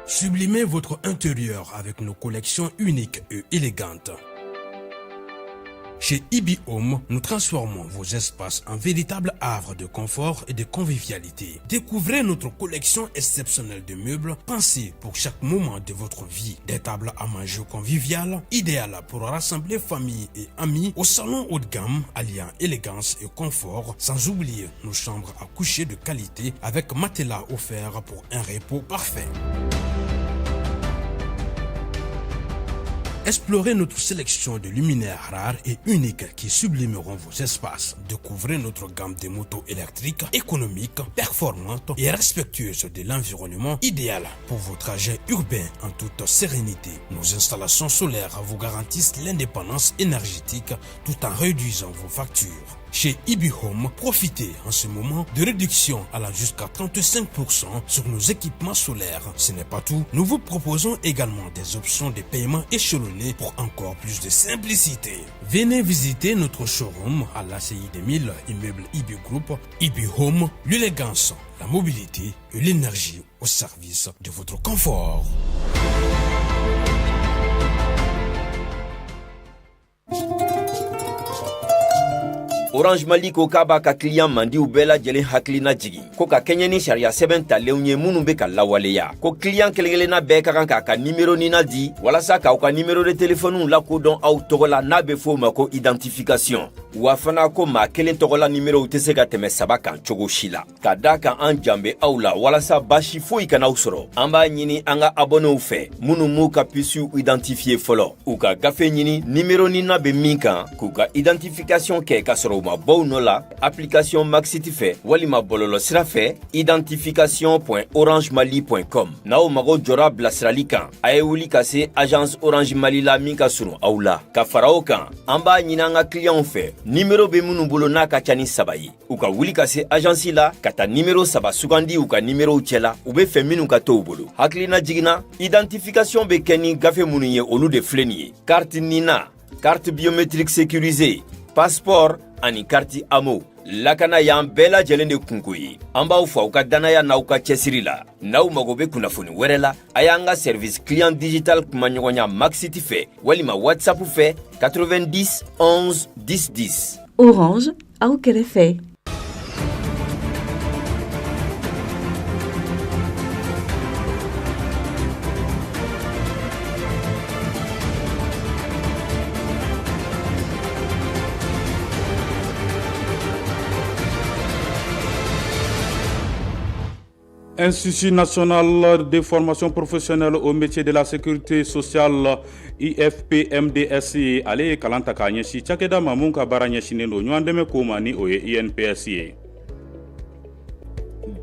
Sublimez votre intérieur avec nos collections uniques et élégantes. Chez Ibi Home, nous transformons vos espaces en véritables havres de confort et de convivialité. Découvrez notre collection exceptionnelle de meubles pensés pour chaque moment de votre vie. Des tables à manger conviviales, idéales pour rassembler famille et amis au salon haut de gamme, alliant élégance et confort, sans oublier nos chambres à coucher de qualité avec matelas offert pour un repos parfait. Explorez notre sélection de luminaires rares et uniques qui sublimeront vos espaces. Découvrez notre gamme de motos électriques, économiques, performantes et respectueuses de l'environnement, idéal pour vos trajets urbains en toute sérénité. Nos installations solaires vous garantissent l'indépendance énergétique tout en réduisant vos factures. Chez Ibi Home, profitez en ce moment de réductions allant jusqu'à 35% sur nos équipements solaires. Ce n'est pas tout, nous vous proposons également des options de paiement échelonnées pour encore plus de simplicité. Venez visiter notre showroom à l'ACI 2000, immeuble Ibi Group. Ibi Home, l'élégance, la mobilité et l'énergie au service de votre confort. Orange Mali ko k'a b'a ka kiliyan mandiw bɛɛ lajɛlen hakilina jigin ko ka kɛɲɛ ni sariya sɛbɛn talenw ye minnu bɛ ka lawaleya, ko kiliyan kelen-kelenna bɛɛ ka kan k'a ka nimero nina di walasa k'aw ka nimero de telefɔniw lakodɔn aw tɔgɔ la, n'a bɛ f'o ma ko identification. Wa fana ko maa kelen tɔgɔla nimerow tɛ se ka tɛmɛ saba kan cogo si la. Ka da kan an jan bɛ aw la walasa baasi foyi kana aw sɔrɔ, an b'a ɲini an ka abɔnew fɛ minnu m'u ka pusiw identifier fɔlɔ, u ka gafe ɲini nimero nina bɛ min kan, k'u ka identification kɛ ka sɔrɔ u ma bɔ u nɔ la, application Maxit fɛ walima bɔlɔlɔ sira fɛ, identification.orangemali.com. N'aw mago jɔra bilasirali kan, a ye wuli ka se agence Orange Mali la min ka surun aw la. Ka fara o kan, an b'a ɲini an ka kiliyanw fɛ, nimero bɛ minnu bolo n'a ka ca ni saba ye, u ka wuli ka se agence la ka taa nimero saba sugandi u ka nimerow cɛla u bɛ fɛ minnu ka to u bolo. Hakilina jiginna, identification bɛ kɛ ni gafe minnu ye, olu de filɛ nin ye: carte NINA, carte biométrique sécurisée, passeport ani carte AMO. Lakana y'an bɛɛ lajɛlen de kunko ye. An b'aw fo aw ka dannaya n'aw ka cɛsiri la. N'aw mago bɛ kunnafoni wɛrɛ la, a y'an ka service client digital kumaɲɔgɔnya Maxit fɛ walima WhatsApp fɛ, 90 11 10 10. Orange, aw kɛrɛfɛ. Institut national de formation professionnelle au métier de la sécurité sociale, IFPMDS, ale ye kalan ta k'a ɲɛsin cakɛda ma mun ka baara ɲɛsinnen don ɲɔgɔn dɛmɛ ko ma, ni o ye INPS ye.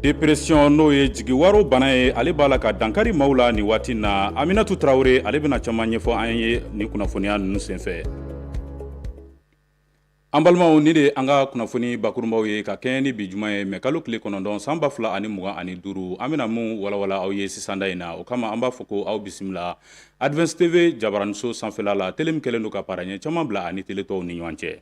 Dépression, n'o ye jigiwaro bana ye, ale b'a la ka dankari maaw la nin waati na. Aminatu Tarawele, ale bɛna caman ɲɛfɔ an ye nin kunnafoniya ninnu senfɛ. An balimaw, ni de an ka kunnafoni bakurunbaw ye ka kɛɲɛ ni bi juma ye, mɛ kalo tile 9 san 2025. An bɛna mun walawala aw ye sisanda in na? O kama, an b'a fɔ ko aw bisimila Advance TV jabaraniso sanfɛla la, télé min kɛlen don ka paraɲɛ caman bila ani télé tɔw ni ɲɔgɔn cɛ.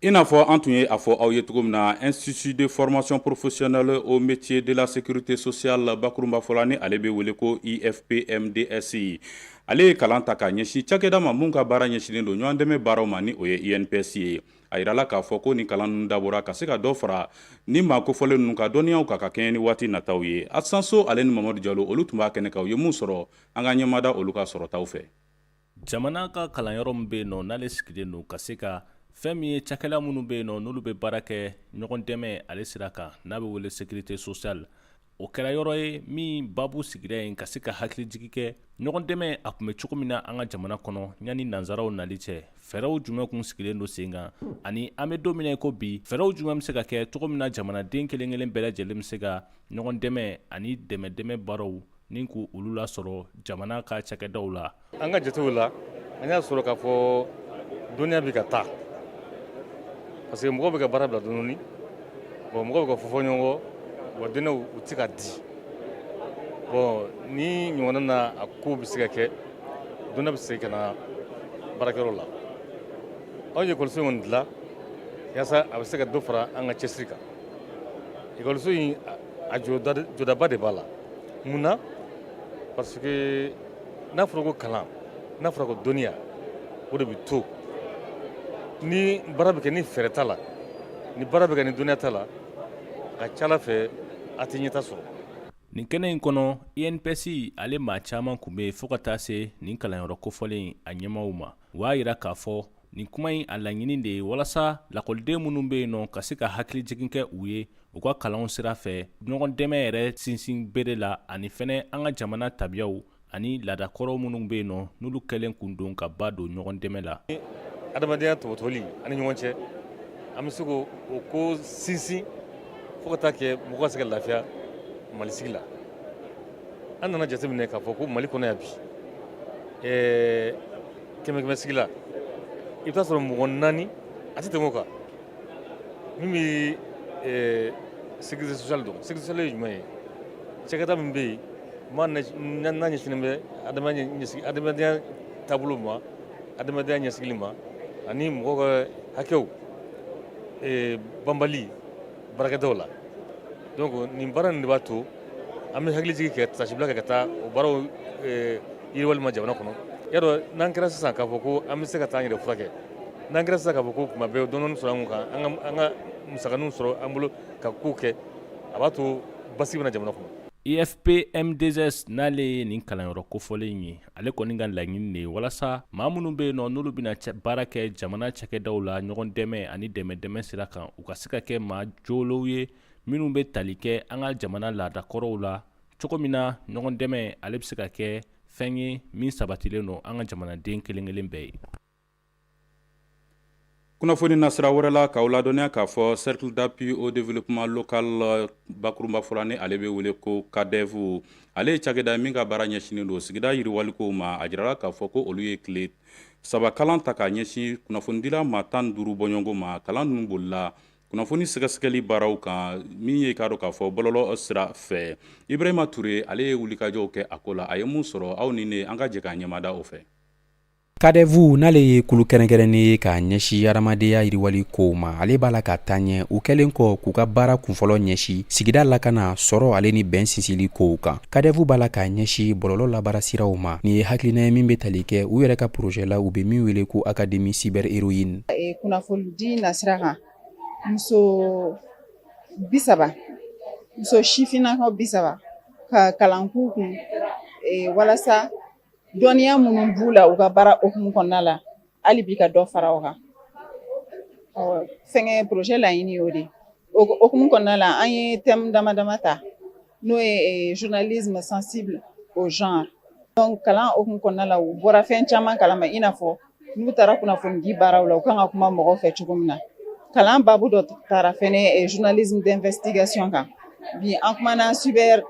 I n'a fɔ an tun ye a fɔ aw ye cogo min na, Institut de formation professionnelle au métier de la sécurité sociale, bakurunba fɔla ni ale bɛ wele ko IFPMDS, ale ye kalan ta k'a ɲɛsin cakɛda ma mun ka baara ɲɛsinnen don ɲɔgɔn dɛmɛ baaraw ma, ni o ye INPS ye. A yirala k'a fɔ ko nin kalan ninnu dabɔra ka se ka dɔ fara ni maa kofɔlen ninnu ka dɔnniyaw kan ka kɛɲɛ ni waati nataw ye. Asanso ale ni Mamadu Jalo, olu tun b'a kɛnɛ kan. U ye mun sɔrɔ, an ka ɲɛmada olu ka sɔrɔtaw fɛ. Jamana ka kalanyɔrɔ min bɛ yen nɔ, n'ale sigilen don ka se ka fɛn min ye cakɛla minnu bɛ yen nɔ, n'olu bɛ baara kɛ ɲɔgɔn dɛmɛ ale sira kan, n'a bɛ wele sécurité sociale, o kɛra yɔrɔ ye min babu sigira yen ka se ka hakilijigi kɛ ɲɔgɔn dɛmɛ a tun bɛ cogo min na an ka jamana kɔnɔ yanni nansaraw nali cɛ, fɛɛrɛw jumɛn kun sigilen don sen kan, ani an bɛ don min na ko bi, fɛɛrɛw jumɛn bɛ se ka kɛ cogo min na jamanaden kelen kelen bɛɛ lajɛlen bɛ se ka ɲɔgɔn dɛmɛ ani dɛmɛ dɛmɛ baaraw ni k'u olu lasɔrɔ jamana ka cakɛdaw la. An ka jatew la, an y'a sɔrɔ k'a fɔ dɔnniya bɛ ka taa, parce que mɔgɔw bɛ ka baara bila dɔɔni. Bon, mɔgɔw bɛ ka fɔfɔ ɲɔgɔn kɔ, wa dɔnniyaw u tɛ ka di. Bon, ni ɲɔgɔnna na, a ko bɛ se ka kɛ dɔnniya bɛ se ka na baarakɛyɔrɔ la. Anw ye ekɔliso in kɔni dilan yaasa a bɛ se ka dɔ fara an ka cɛsiri kan. Ekɔliso in, a jɔdaba de b'a la. Mun na? Parce que n'a fɔra ko kalan, n'a fɔra ko dɔnniya, o de bɛ to. Ni baara bɛ kɛ ni fɛɛrɛ t'a la, ni baara bɛ kɛ ni dɔnniya t'a la, a ka ca ala fɛ a tɛ ɲɛta sɔrɔ. Nin kɛnɛ in kɔnɔ, INPS ale maa caman tun bɛ yen, fo ka taa se nin kalanyɔrɔ kofɔlen a ɲɛmaaw ma. U y'a jira k'a fɔ nin kuma in a laɲini de ye walasa lakɔliden minnu bɛ yen nɔ, ka se ka hakilijigin kɛ u ye u ka kalanw sira fɛ, ɲɔgɔn dɛmɛ yɛrɛ sinsin bere la, ani fɛnɛ an ka jamana tabiyaw ani laadakɔrɔ minnu bɛ yen nɔ, n'olu kɛlen kun don ka ba don ɲɔgɔn dɛmɛ la. Adamadenya tɔbɔtɔli ani ɲɔgɔn cɛ, an bɛ se k'o ko sinsin fo ka taa kɛ mɔgɔ ka se ka lafiya Mali sigi la. An nana jateminɛ k'a fɔ ko Mali kɔnɔ yan bi, kɛmɛ kɛmɛ sigi la, i bɛ taa sɔrɔ mɔgɔ 4, a tɛ tɛmɛ o kan, min bɛ sécurité sociale dɔn. Sécurité sociale ye jumɛn ye? Cakɛda min bɛ yen n'a ɲɛsinnen bɛ adamadenya taabolo ma, adamadenya ɲɛsigili ma, ani mɔgɔw ka hakɛw banbali baarakɛdaw la. Donc nin baara nin de b'a to an bɛ hakilijigin kɛ, tasibila kɛ ka taa o baaraw yiriwali ma jamana kɔnɔ. Y'a dɔn, n'an kɛra sisan k'a fɔ ko an bɛ se ka taa an yɛrɛ furakɛ, n'an kɛra sisan k'a fɔ ko tuma bɛɛ dɔɔni sɔrɔ an kun kan, an ka musakaninw sɔrɔ an bolo ka kow kɛ, a b'a to basigi bɛ na jamana kɔnɔ. IFPMDS, n'ale ye nin kalanyɔrɔ kofɔlen in ye, ale kɔni ka laɲini de ye walasa maa minnu bɛ yen nɔ, n'olu bɛna baara kɛ jamana cakɛdaw la, ɲɔgɔn dɛmɛ ani dɛmɛ dɛmɛ sira kan, u ka se ka kɛ maa jolenw ye minnu bɛ tali kɛ an ka jamana laadakɔrɔw la, cogo min na ɲɔgɔn dɛmɛ ale bɛ se ka kɛ fɛn ye min sabatilen don an ka jamanaden kelen kelen bɛɛ ye. Kunnafoni nasira wɛrɛ la, k'aw ladɔnniya k'a fɔ Cercle d'appui au développement local, bakurunba fɔla ni ale bɛ wele ko CADEV, ale ye cakɛda min ka baara ɲɛsinnen don sigida yiriwaliko ma. A jirala k'a fɔ ko olu ye tile 3 kalan ta k'a ɲɛsin kunnafonidila maa 15 bɔɲɔgɔnko ma. Kalan ninnu bolila kunnafoni sɛgɛsɛgɛli baaraw kan, min ye k'a dɔn k'a fɔ bɔlɔlɔ sira fɛ. Ibrahima Ture, ale ye wulikajɔw kɛ a ko la. A ye mun sɔrɔ, aw ni ne, an ka jɛ k'a ɲɛmada o fɛ. CADEV, n'ale ye kulu kɛrɛnkɛrɛnnen ye k'a ɲɛsin hadamadenya yiriwali kow ma, ale b'a la ka taa ɲɛ, u kɛlen kɔ k'u ka baara kunfɔlɔ ɲɛsin sigida lakana, sɔrɔ ale ni bɛn sinsili kow kan. CADEV b'a la k'a ɲɛsin bɔlɔlɔ labaara siraw ma. Nin ye hakilina ye min bɛ tali kɛ u yɛrɛ ka projet la, u bɛ min wele ko Académie Cyber Héroïne. Kunnafonidi nasira kan, muso 30, muso sifinnakaw 30, ka kalan k'u kun walasa dɔnniya minnu b'u la u ka baara hukumu kɔnɔna la, hali bi ka dɔ fara o kan. Ɔ fɛnkɛ, projet laɲini y'o de. O hukumu kɔnɔna la, an ye thème dama dama ta, n'o ye journalisme sensible au genre. Donc kalan hukumu kɔnɔna la, u bɔra fɛn caman kalama, i n'a fɔ n'u taara kunnafonidi baaraw la, u kan ka kuma mɔgɔw fɛ cogo min na. Kalan baabu dɔ taara fɛnɛ journalisme d'investigation kan. Bi an kumana cyber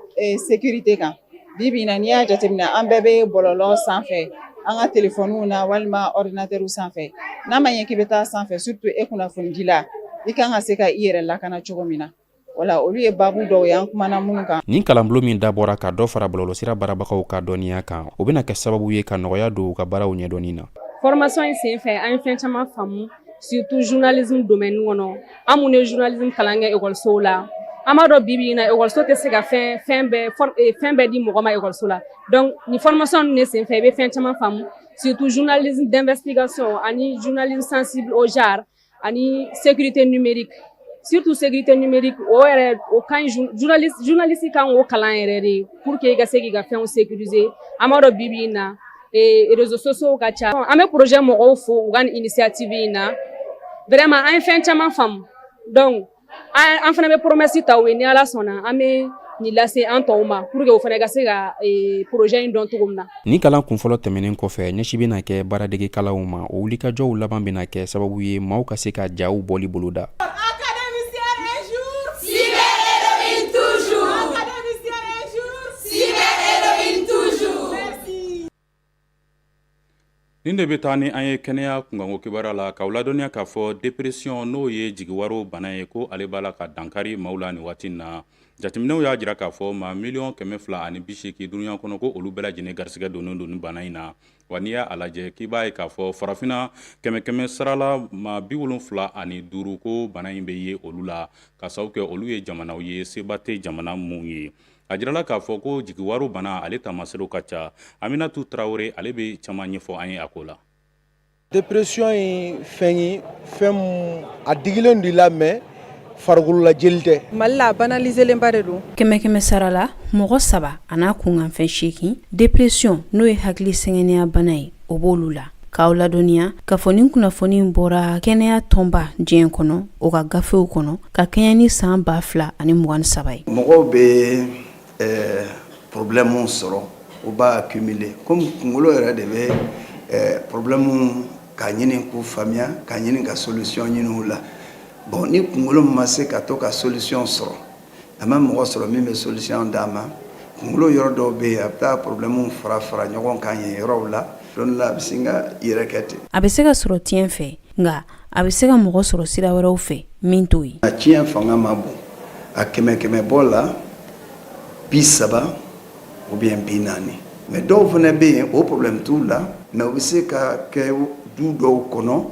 sécurité kan. Bi bi in na, n'i y'a jateminɛ, an bɛɛ bɛ bɔlɔlɔ sanfɛ, an ka telefɔniw na walima ordinateur sanfɛ. N'a ma ɲɛ k'i bɛ taa sanfɛ, surtout e kunnafonidila, i kan ka se ka i yɛrɛ lakana cogo min na. Wala olu ye baabu dɔw ye an kumana minnu kan. Nin kalanbulon min dabɔra ka dɔ fara bɔlɔlɔsira baarabagaw ka dɔnniya kan, o bɛna kɛ sababu ye ka nɔgɔya don u ka baaraw ɲɛdɔnni na. Formation in sen fɛ, an ye fɛn caman faamu, surtout journalisme domaine kɔnɔ. An mun ye journalisme kalan kɛ ekɔlisow la, an b'a dɔn bi bi in na ekɔliso tɛ se ka fɛn bɛɛ di mɔgɔ ma ekɔliso la. Donc nin formation ninnu de sen fɛ, i bɛ fɛn caman faamu, surtout journalisme d'investigation ani journalisme sensible au genre ani sécurité numérique. Surtout sécurité numérique, o yɛrɛ o ka ɲi, journaliste kan k'o kalan yɛrɛ de pour que i ka se k'i ka fɛnw sécuriser. An b'a dɔn bi bi in na réseaux sociaux ka ca. An bɛ projet mɔgɔw fo u ka nin initiative in na. Vraiment, an ye fɛn caman faamu. Donc an fana bɛ promesse ta u ye, ni Ala sɔnna, an bɛ nin lase an tɔw ma pour que o fana ka se ka projet in dɔn cogo min na. Nin kalan kunfɔlɔ tɛmɛnen kɔfɛ, ɲɛsi bɛna kɛ baaradege kalanw ma. O wulikajɔw laban bɛna kɛ sababu ye maaw ka se ka jaw bɔli boloda. Académicien un jour, cyber-héroïne toujours. Académicien un jour, cyber-héroïne toujours. Merci. Nin de bɛ taa ni an ye kɛnɛya kunkanko kibaruya la, k'aw ladɔnniya k'a fɔ dépression, n'o ye jigiwaro bana ye, ko ale b'a la ka dankari maaw la nin waati in na. Jateminɛw y'a jira k'a fɔ maa 280 miliyɔn dunuya kɔnɔ, ko olu bɛɛ lajɛlen garisɛgɛ donnen don ni bana in na. Wa n'i y'a lajɛ, k'i b'a ye k'a fɔ farafinna, kɛmɛ kɛmɛ sarala maa 75, ko bana in bɛ ye olu la, ka sababu kɛ olu ye jamanaw ye seba tɛ jamana mun ye. A jirala k'a fɔ ko jigiwaro bana ale taamaserew ka ca. Aminatu Tarawele, ale bɛ caman ɲɛfɔ an ye a ko la. Dépression ye fɛn ye, fɛn mun a digilen don i la, mais farikolola jeli tɛ. Mali la, a banaliselenba de don. Kɛmɛ kɛmɛ sara la, mɔgɔ 3 a n'a kunkanfɛn 8, dépression, n'o ye hakili sɛgɛnnenya bana ye, o b'olu la. K'aw ladɔnniya k'a fɔ nin kunnafoni in bɔra kɛnɛya tɔnba diɲɛ kɔnɔ, o ka gafew kɔnɔ, ka kɛɲɛ ni san 2023 ye. Mɔgɔw bɛ problème sɔrɔ, u b'a accumuler comme kunkolo yɛrɛ de bɛ problème ka ɲini k'u faamuya, ka ɲini ka solution ɲini u la. Bon, ni kunkolo ma se ka to ka solution sɔrɔ, a ma mɔgɔ sɔrɔ min bɛ solution d'a ma, kunkolo yɔrɔ dɔw bɛ yen, a bɛ taa problème fara fara ɲɔgɔn kan yen yɔrɔw la. Don la, a bɛ sin ka yɛrɛ kɛ ten. A bɛ se ka sɔrɔ tiɲɛ fɛ, nka a bɛ se ka mɔgɔ sɔrɔ sira wɛrɛw fɛ min t'o ye. A tiɲɛ fanga ma bon. A kɛmɛ kɛmɛ bɔ la, 30 ou bien 40. Mais dɔw fana bɛ yen, o problème t'u la, mais u bɛ se ka kɛ du dɔw kɔnɔ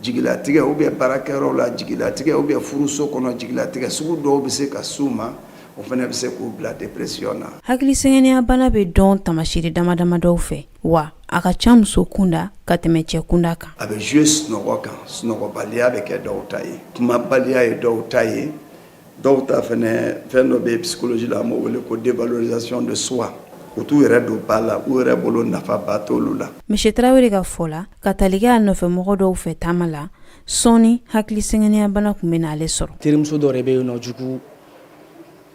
jigilatigɛ, ou bien baarakɛyɔrɔ la jigilatigɛ, ou bien furuso kɔnɔ jigilatigɛ sugu dɔw bɛ se ka s'u ma, o fana bɛ se k'u bila dépression na. Hakili sɛgɛnnenya bana bɛ dɔn tamasiri dama dama dɔw fɛ, wa a ka ca muso kunda ka tɛmɛ cɛ kunda kan. A bɛ jouer sunɔgɔ kan. Sunɔgɔbaliya bɛ kɛ dɔw ta ye, kumabaliya ye dɔw ta ye. Dɔw ta fɛnɛ, fɛn dɔ bɛ psychologie la, an b'o wele ko dévalorisation de soi. U t'u yɛrɛ don ba la, u yɛrɛ bolo nafaba t'olu la. Monsieur Tarawele ka fɔ la, ka tali kɛ a nɔfɛ mɔgɔ dɔw fɛ taama la, sɔɔni hakili sɛgɛnnenya bana tun bɛ n'ale sɔrɔ. Terimuso dɔ de bɛ yen nɔ jugu,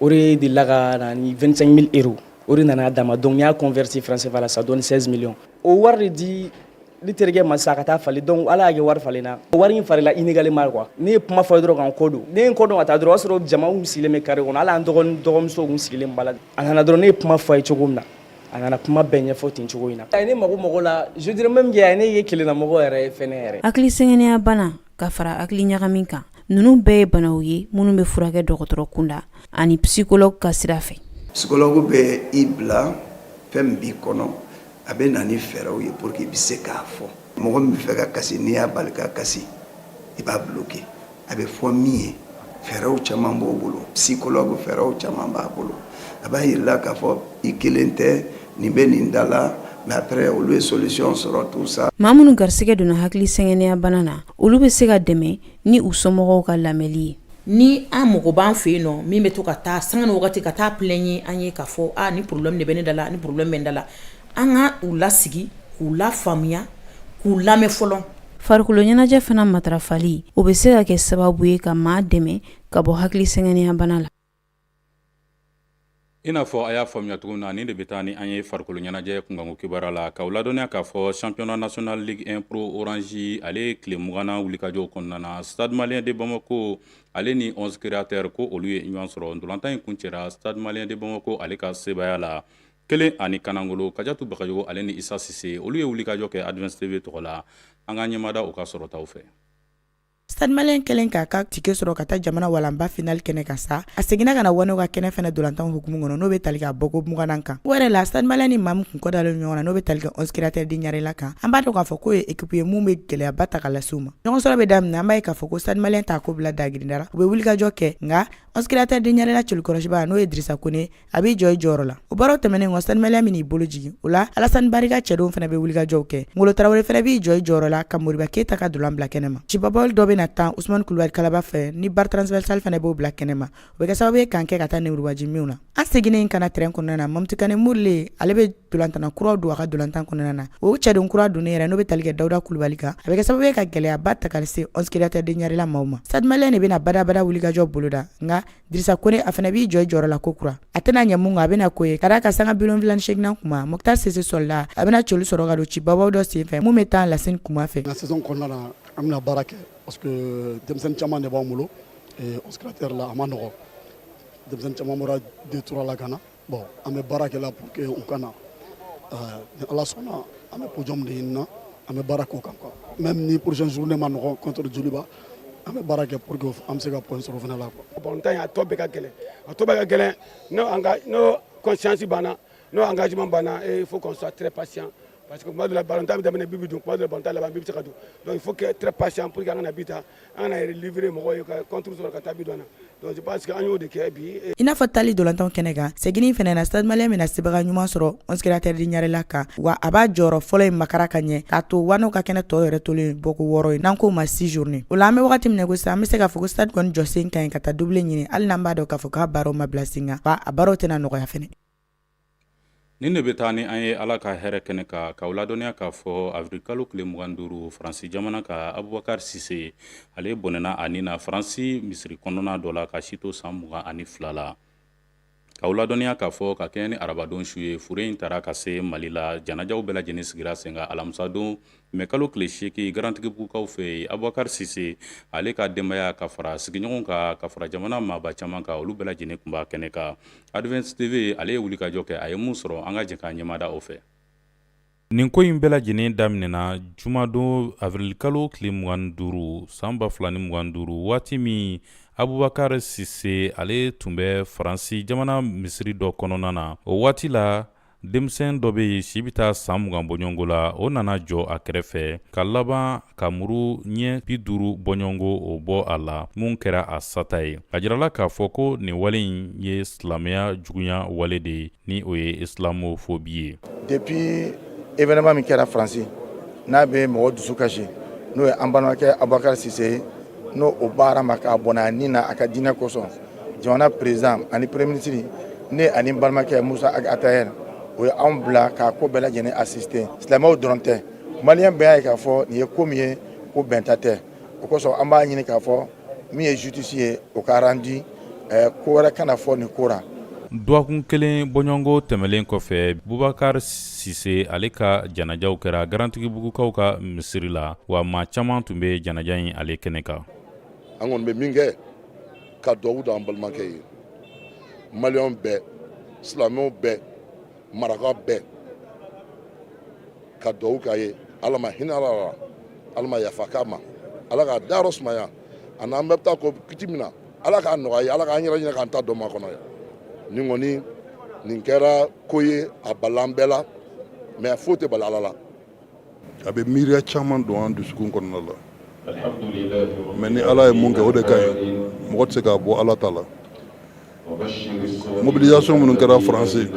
o de delila ka na ni 25 000 euros, o de nana d'a ma. Donc n y'a converti franc CFA la, ça donne 16 millions. O wari de di ne terikɛ ma sisan ka taa falen. Donc Ala y'a kɛ wari falenna. Wari in falenna inégalement quoi. Ne ye kuma fɔ dɔrɔn ka n kɔ don. Ne ye n kɔ don ka taa dɔrɔn, o y'a sɔrɔ jama kun sigilen bɛ carré kɔnɔ. Hali an dɔgɔnin dɔgɔmuso kun sigilen b'a la. A nana dɔrɔn, ne ye kuma fɔ a ye cogo min na, a nana kuma bɛɛ ɲɛfɔ ten cogo in na. A ye ne mago mɔgɔ la, je dirais même que a ye ne ye kelenna mɔgɔ yɛrɛ ye fɛnɛ yɛrɛ. Hakili sɛgɛnnenya bana ka fara hakili ɲagami kan, ninnu bɛɛ ye banaw ye minnu bɛ furakɛ dɔgɔtɔrɔ kunda ani psychologue ka sira fɛ. Psychologue bɛ i bila fɛn min b'i kɔnɔ, a bɛ na ni fɛɛrɛw ye pour que i bɛ se k'a fɔ. Mɔgɔ min bɛ fɛ ka kasi, n'i y'a bali ka kasi, i b'a bloquer. A bɛ fɔ min ye, fɛɛrɛw caman b'o bolo. Psychologue, fɛɛrɛw caman b'a bolo. A b'a yir'i la k'a fɔ i kelen tɛ, nin bɛ nin da la, mais après olu ye solution sɔrɔ, tout ça. Maa minnu garisɛgɛ donna hakili sɛgɛnnenya bana na, olu bɛ se ka dɛmɛ ni u somɔgɔw ka lamɛnli ye. Ni an mɔgɔ b'an fɛ yen nɔ min bɛ to ka taa sanga ni wagati ka taa plaigner an ye k'a fɔ a ni problème de bɛ ne da la, ni problème bɛ n da la, an ka u lasigi k'u la faamuya, k'u lamɛn fɔlɔ. Farikolo ɲɛnajɛ fana matarafali, o bɛ se ka kɛ sababu ye ka maa dɛmɛ ka bɔ hakili sɛgɛnnenya bana la. I n'a fɔ a y'a faamuya cogo min na, nin de bɛ taa ni an ye farikolo ɲɛnajɛ kunkanko kibaruya la, k'aw ladɔnniya k'a fɔ championnat national Ligue 1 Pro Orange, ale ye tile 20nan wulikajɔw kɔnɔna na, Stade Malien de Bamako ale ni 11 Créateurs, ko olu ye ɲɔgɔn sɔrɔ. Ntolantan in kuncɛra Stade Malien de Bamako ale ka sebaaya la, 1-0. Kajatu Bagayogo ale ni Isa Sise, olu ye wulikajɔ kɛ Advance TV tɔgɔ la. An ka ɲɛmada u ka sɔrɔtaw fɛ. Stade Malien kɛlen k'a ka ticket sɔrɔ ka taa jamana walanba finale kɛnɛ kan sa, a seginna ka na Wanɛ ka kɛnɛ fɛnɛ dolantan hukumu kɔnɔ, n'o bɛ tali kɛ a bɔko 20nan kan. O yɛrɛ la, Stade Malien ni maa min kun kɔ dalen ɲɔgɔn na, n'o bɛ tali kɛ 11 Créateurs de Ɲarela kan, an b'a dɔn k'a fɔ k'o ye équipe ye mun bɛ gɛlɛyaba ta ka lase u ma. Ɲɔgɔn sɔrɔ bɛ daminɛ, an b'a ye k'a fɔ ko Stade Malien t'a ko bila dagirinda la, u bɛ wulikajɔ kɛ, nka 11 Créateurs de Ɲarela cɛlikɔrɔsiba, n'o ye Dirisa Kone, a b'i jɔ i jɔyɔrɔ la. O baaraw tɛmɛnen kɔ, Stade Malien bɛn'i bolo jigin o la. Alasani Barika cɛdenw fana bɛ wulikajɔw kɛ. Ngolo Tarawele fana b'i jɔ i jɔyɔrɔ la ka Moriba Keyita ka dolan bila kɛnɛ ma. Cibabɔli dɔ bɛna tan Usumani Kulubali Kalaba fɛ ni barre transversale fana b'o bila kɛnɛ ma, o bɛ kɛ sababu ye k'an kɛ ka taa nemurubaji minw na. An seginnen ka na terrain kɔnɔna na, Mamutu Kane Murule, ale bɛ dolantanna kuraw don a ka dolantan kɔnɔna na. O cɛden kura donnen yɛrɛ, n'o bɛ tali kɛ Dawuda Kulubali kan, a bɛ kɛ sababu ye ka gɛlɛyaba ta ka se 11 Créateurs de Ɲarela maaw ma. Stade Malien de bɛna badabada wulikajɔ boloda, nka Dirisa Kone, a fana b'i jɔ i jɔyɔrɔ la ko kura. A tɛna ɲɛ mun kan, a bɛna ko ye ka d'a ka sanga 78nan kuma, Mɔkitar Sise sɔlila, a bɛna coli sɔrɔ ka don cibabaw dɔ senfɛ mun bɛ taa Lasine Kuma fɛ. La saison kɔnɔna na, an bɛna baara kɛ parce que denmisɛnnin caman de b'an bolo 11 Créateurs la. A ma nɔgɔ, denmisɛnnin caman bɔra 2 3 la ka na. Bon, an bɛ baara kɛ la pour que u ka na. Ni Ala sɔnna, an bɛ podium de ɲini na, an bɛ baara k'o kan quoi. Même ni prochaine journée ma nɔgɔ contre Joliba, an bɛ baara kɛ pour que an bɛ se ka point sɔrɔ fana la quoi. Balontan in, a tɔ bɛɛ ka gɛlɛn, a tɔ bɛɛ ka gɛlɛn. N'o n'o conscience banna, n'o engagement banna, et il faut qu'on soit très patient parce que tuma dɔ la, balontan bɛ daminɛ, but bɛ don. Tuma dɔ la, balontan laban, but bɛ se ka don. Donc il faut que très patient pour que an kana but ta, an kana yɛrɛ livrer mɔgɔw ye ka contre sɔrɔ ka taa but don an na. Donc je pense que an y'o de kɛ bi. I n'a fɔ taali dolantanw kɛnɛ kan, seginni fɛnɛ na, Stade Malien bɛna sebaga ɲuman sɔrɔ 11 Créateurs de Niaréla kan, wa a b'a jɔyɔrɔ fɔlɔ in makara ka ɲɛ k'a to Wano ka kɛnɛ tɔ yɛrɛ tolen bɔko 6 ye, n'an k'o ma 6 journée. O la, an bɛ wagati min na ko sisan, an bɛ se k'a fɔ ko Stade kɔni jɔsen ka ɲi ka taa doublé ɲini, hali n'an b'a dɔn k'a fɔ k'a baaraw ma bila sen kan, wa a baaraw tɛna nɔgɔya fɛnɛ. Nin de bɛ taa ni an ye Ala ka hɛrɛ kɛnɛ kan, k'aw ladɔnniya k'a fɔ avril kalo tile 25, Faransi jamana ka Abubakar Sise, ale bɔnɛna a ni na Faransi misiri kɔnɔna dɔ la ka si to san 22 la. K'aw ladɔnniya k'a fɔ ka kɛɲɛ ni arabadon su ye, fure in taara ka se Mali la, janajaw bɛɛ lajɛlen sigira sen kan alamisadon mɛ kalo tile 8 Garantigibugukaw fɛ yen. Abubakar Sise, ale ka denbaya ka fara sigiɲɔgɔn kan, ka fara jamana maaba caman kan, olu bɛɛ lajɛlen tun b'a kɛnɛ kan. Advance TV, ale ye wulikajɔ kɛ, a ye mun sɔrɔ, an ka jɛ k'a ɲɛmada o fɛ. Nin ko in bɛɛ lajɛlen daminɛna jumadon avril kalo tile 25 san 2025, waati min Abubakar Sise, ale tun bɛ Faransi jamana misiri dɔ kɔnɔna na. O waati la, denmisɛn dɔ bɛ yen, si bɛ taa san 20 bɔɲɔgɔnko la, o nana jɔ a kɛrɛfɛ ka laban ka muru ɲɛ 50 bɔɲɔgɔnko o bɔ a la, mun kɛra a sata ye. A jirala k'a fɔ ko nin wale in ye silamɛya juguya wale de ye, ni o ye islamophobie ye. Depuis événement min kɛra Faransi, n'a bɛ mɔgɔ dusu kasi, n'o ye an balimakɛ Abubakar Sise ye, n'o o baara ma k'a bɔnɛ a ni na a ka diinɛ kosɔn, jamana président ani premier ministre, ne ani balimakɛ Musa Ag Attaher, o ye anw bila k'a ko bɛɛ lajɛlen assister. Silamɛw dɔrɔn tɛ, maliyɛn bɛɛ y'a ye k'a fɔ nin ye ko min ye, ko bɛnta tɛ. O kosɔn, an b'a ɲini k'a fɔ min ye justice ye, o ka rendu, ko wɛrɛ kana fɔ nin ko ra. Dɔgɔkun kelen bɔɲɔgɔnko tɛmɛlen kɔfɛ, Bubakar Sise, ale ka janajaw kɛra Garantigibugukaw ka misiri la, wa maa caman tun bɛ janaja in ale kɛnɛ kan. An kɔni bɛ min kɛ, ka dugawu don an balimakɛ ye, maliyɛnw bɛɛ, silamɛw bɛɛ, maraka bɛɛ, ka dugawu k'a ye. Ala ma hinɛ ala la, ala ma yafa k'a ma, ala k'a dayɔrɔ sumaya. A n'an bɛɛ bɛ taa ko kiti min na, ala k'a nɔgɔya ye, ala k'an yɛrɛ ɲinɛ k'an ta dɔ makɔnɔ ye. Nin kɔni, nin kɛra ko ye, a balila an bɛɛ la, mais foyi tɛ bali ala la. A bɛ miiriya caman don an dusukun kɔnɔna la, mais ni ala ye mun kɛ, o de ka ɲi. Mɔgɔ tɛ se k'a bɔ ala ta la. Mobilisation minnu kɛra Faransi,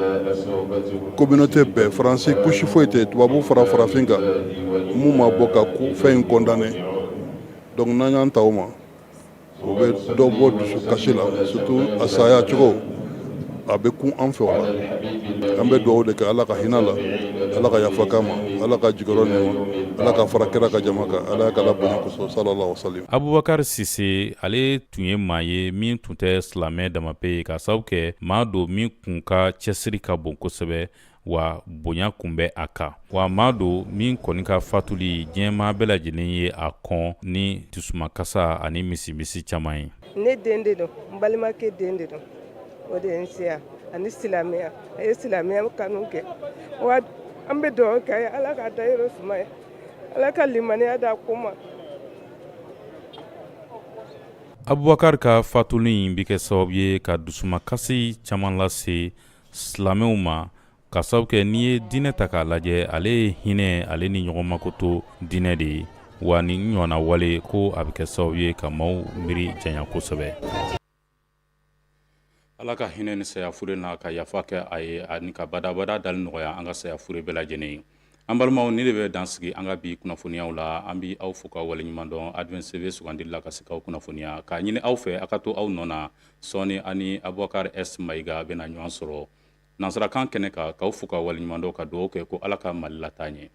communauté bɛɛ, Faransi couche foyi tɛ, tubabu fara farafin kan, mun ma bɔ ka fɛn in condamner. Donc n'an y'an ta o ma, o bɛ dɔ bɔ dusukasi la, surtout a saya cogo, a bɛ kun an fɛ o la. An bɛ dugawu de kɛ, ala ka hinɛ la, ala ka yafa k'a ma, ala ka jigiyɔrɔ nɛɛma, ala ka fara kira ka jama kan, ala ka bonya kosɔn, sallallahu alaihi wasallam. Abubakar Sise, ale tun ye maa ye min tun tɛ silamɛ damape ye, ka sababu kɛ maa don min kun ka cɛsiri ka bon kosɛbɛ, wa bonya kun bɛ a kan, wa maa don min kɔni ka fatuli, diɲɛmaa bɛɛ lajɛlen ye a kɔn ni dusumakasa ani misimisi caman ye. Ne den de don, n balimakɛ den de don. O de ye n se yan ani silamɛya. A ye silamɛya kanu kɛ, wa an bɛ dugawu kɛ a ye, ala k'a dayɔrɔ sumaya, ala ka limaniya d'a ko ma. Abubakar ka fatuli in bɛ kɛ sababu ye ka dusumakasi caman lase silamɛw ma, ka sababu kɛ n'i ye diinɛ ta k'a lajɛ, ale ye hinɛ, ale ni ɲɔgɔn makoto diinɛ de ye, wa nin ɲɔgɔnna wale ko a bɛ kɛ sababu ye ka maaw miiri janya kosɛbɛ. Ala ka hinɛ ni saya fure na, ka yafa kɛ a ye ani ka badabada dali nɔgɔya an ka saya fure bɛɛ lajɛlen ye. An balimaw, nin de bɛ dan sigi an ka bi kunnafoniyaw la. An bɛ aw fo ka waleɲuman dɔn Advance TV sugandili la ka se k'aw kunnafoniya, k'a ɲini aw fɛ a ka to aw nɔ na. Sɔɔni ani Abubakar S Mayiga bɛna ɲɔgɔn sɔrɔ nansarakan kɛnɛ kan. K'aw fo ka waleɲuman dɔn, ka dugawu kɛ ko Ala ka Mali lataa ɲɛ.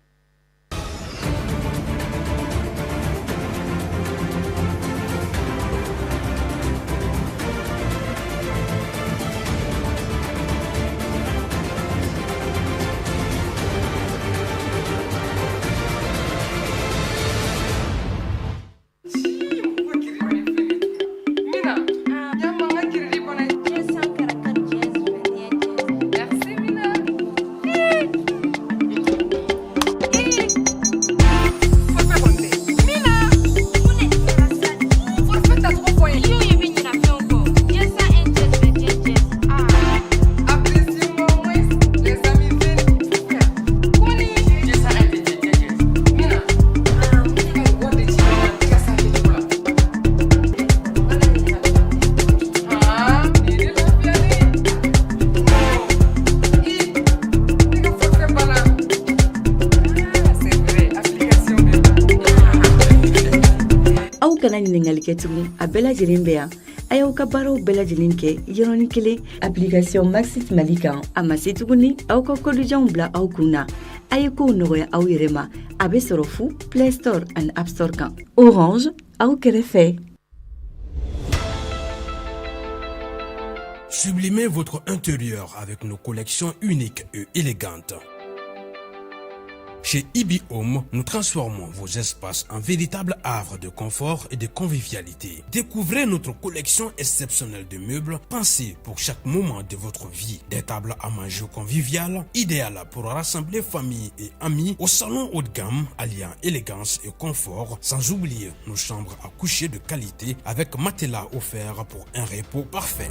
ɲininkali kɛ tugun, a bɛɛ lajɛlen bɛ yan. A y'aw ka baaraw bɛɛ lajɛlen kɛ yɔrɔnin kelen application Maxit Mali kan. A ma se tuguni aw ka kodujanw bila aw kun na. A ye kow nɔgɔya aw yɛrɛ ma. A bɛ sɔrɔ fu Play Store ani App Store kan. Orange, aw kɛrɛfɛ. Sublimez votre intérieur avec nos collections uniques et élégantes. Chez Ibi Home, nous transformons vos espaces en véritables havres de confort et de convivialité. Découvrez notre collection exceptionnelle de meubles pensés pour chaque moment de votre vie. Des tables à manger conviviales, idéales pour rassembler famille et amis au salon haut de gamme, alliant élégance et confort, sans oublier nos chambres à coucher de qualité avec matelas offert pour un repos parfait.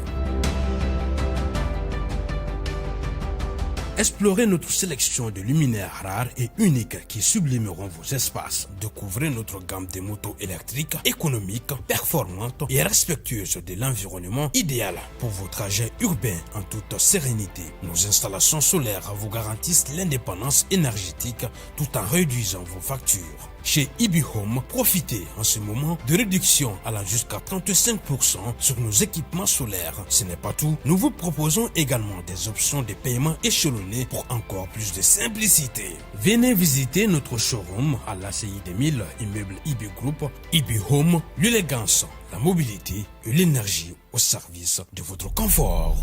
Explorez notre sélection de luminaires rares et uniques qui sublimeront vos espaces. Découvrez notre gamme de motos électriques, économiques, performantes et respectueuses de l'environnement, idéal pour vos trajets urbains en toute sérénité. Nos installations solaires vous garantissent l'indépendance énergétique tout en réduisant vos factures. Chez Ibi Home, profitez en ce moment de réductions allant jusqu'à 35% sur nos équipements solaires. Ce n'est pas tout, nous vous proposons également des options de paiement échelonnées pour encore plus de simplicité. Venez visiter notre showroom à l'ACI 2000, immeuble Ibi Group. Ibi Home, l'élégance, la mobilité et l'énergie au service de votre confort.